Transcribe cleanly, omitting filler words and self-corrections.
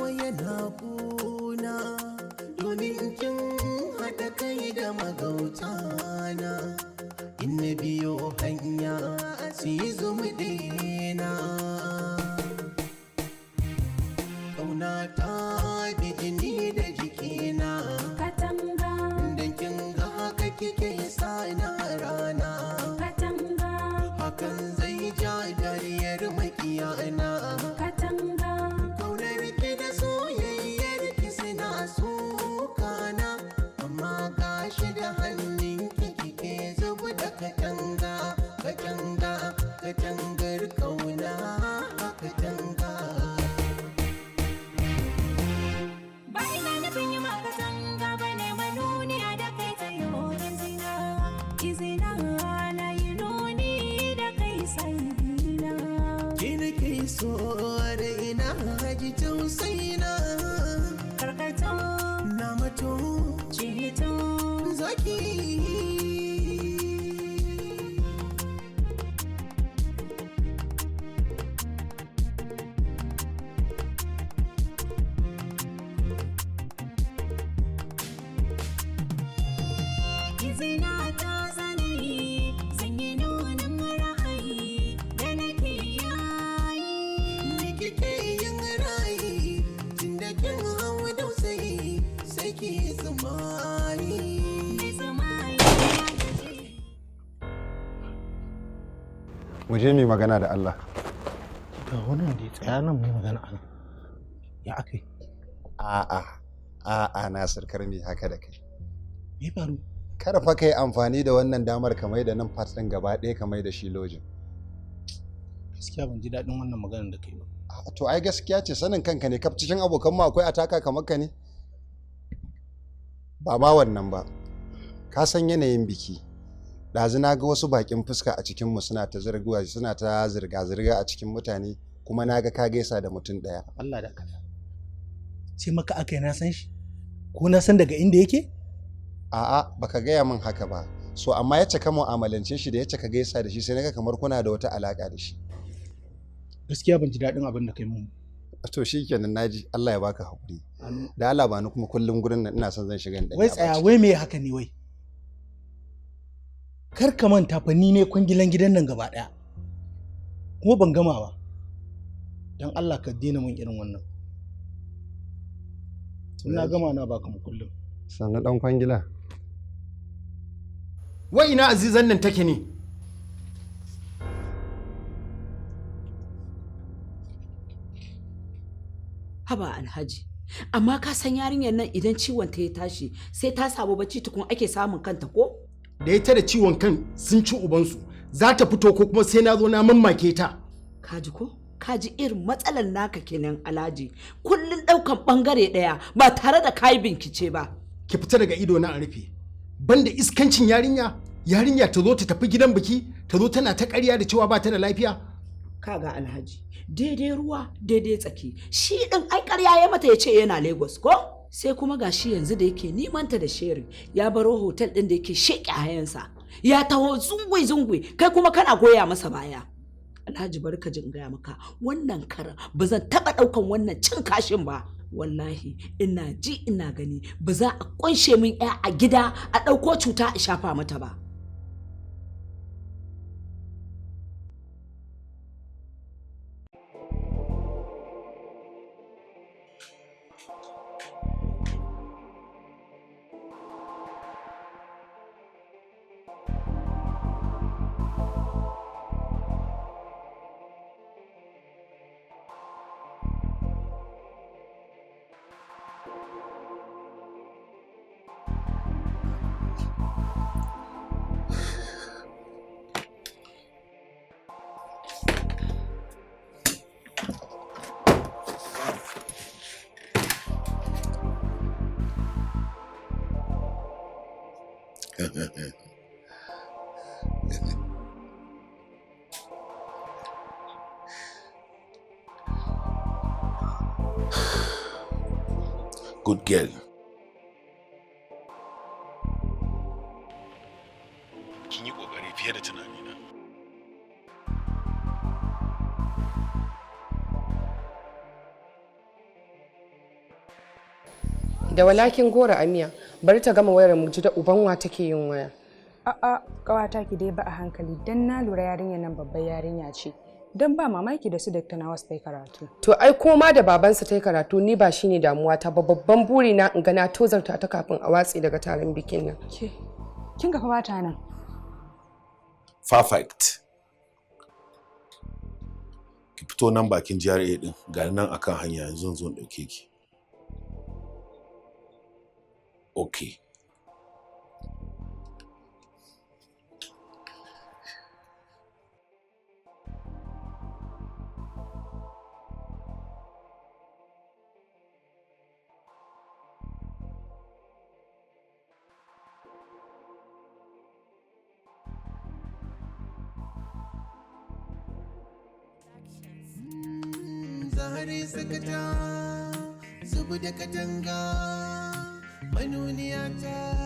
Nawa yana kuna domin kin haɗa kai da magautana. In na biyo hanya su yi zumuɗina. Ƙauna ta bi jini da jikina. Katanga. Dan kin ga haka kike sa na rana. Katanga. Hakan zai ja dariyar makiyana. Katanga. Kaunar ki da soyayyar ki suna sukana, amma gashi da hannun ki kike zubu da katanga, katanga, katangar kauna, katanga. Ba ina nufin yi ma katanga ba ne, manuniya da kai tsayo izina. Izina na yi nuni da kai sandina. Ki nake so raina, ji tausayina. Karkato. Na mato. Ceto. Zaki. Izina ta zane, zan yi nunin ra'ayi da nake yayi. Ni kike yin rayi tunda kin hau dausayi, sai ki tsumayi. Mai tsumayi ya gaji. Mu je mu yi magana da Allah. Ga wannan da ya tsaya nan mai magana a nan. Ya aka yi? A'a, a'a, Nasir, kar mu yi haka da kai. Me faru? Kar fa kai amfani da wannan damar ka mai da nan part ɗin gaba ɗaya ka mai da shi lojin. Gaskiya ban ji daɗin wannan maganar da kai ba. A'a, to ai gaskiya ce, sanin kanka ne, kaf cikin abokan mu akwai ataka kamar ka ne. Ba ma wannan ba. Ka san yanayin biki. Ɗazu na ga wasu baƙin fuska a cikin mu suna ta zirguwa, suna ta zirga-zirga a cikin mutane, kuma na ga ka gaisa da mutum ɗaya. Allah da kata. Ce maka aka yi na san shi? Ko na san daga inda yake? A'a, baka gaya min haka ba. So amma yacce ka mu'amalance shi da yacce ka gaisa da shi, sai naga kamar kuna da wata alaka da shi. Gaskiya ban ji daɗin abin da kai mun. To shikenan, naji, Allah ya baka hakuri. Amin. Da Allah ba ni kuma kullum gurin nan, ina son zan shiga in ɗan Wai yi tsaya, abaci. wai me haka ne wai? Kar ka manta fa ni ne kwangilan gidan nan gaba ɗaya. Kuma ban gama ba. Don Allah ka daina mun irin wannan. In na gama na baka mu kullum. Sannu dan kwangila. Wai ina Azizan nan take ne? Haba Alhaji, amma ka san yarinyar nan idan ciwon ta ya tashi sai ta samu bacci tukun ake samun kanta ko? Da ita da ciwon kan sun ci ubansu. Za ta fito ko kuma sai na zo na mammake ta? Kaji ko? Kaji irin matsalar naka kenan, Alhaji. Kullun daukan bangare daya ba tare da kayi bincike ba. Ki fita daga ido na an rufe. Banda iskancin yarinya, yarinya ta zo ta tafi gidan biki, ta zo tana ta ƙarya da cewa ba ta da lafiya. Kaga Alhaji, daidai ruwa daidai tsaki. Shi din ai ƙarya ya mata ya ce yana Lagos ko? Sai kuma gashi yanzu da yake neman ta da sheri ya baro hotel din da yake sheƙe hayansa. Ya taho zungui zungui, kai kuma kana goya masa baya. Alhaji, bari ka ji in gaya maka, wannan karan ba zan taɓa ɗaukan wannan cin kashin ba. Wallahi ina ji ina gani ba za a kunshe min 'ya a gida a ɗauko cuta a shafa mata ba. Good girl. Kin yi ƙoƙari fiye da tunanina. Da walakin gora a miya, bari ta gama wayar mu ji da uban wa take yin waya. A'a, ƙawata, ki dai ba a hankali, dan na lura yarinyar nan babbar yarinya ce. Dan ba mamaki da su Dr. Nawas ta yi karatu. To ai koma da babansa ta yi karatu, ni ba shine damuwa ta ba. Babban buri na in ga na tozarta ta kafin a watse daga taron bikin nan. Ke, kin ga fa bata nan. Perfect. Ki fito nan bakin GRA din, ga nan akan hanya yanzu, zo in dauke ki. Okay. Zahari sakata, zubu da katanga, manuniya ta.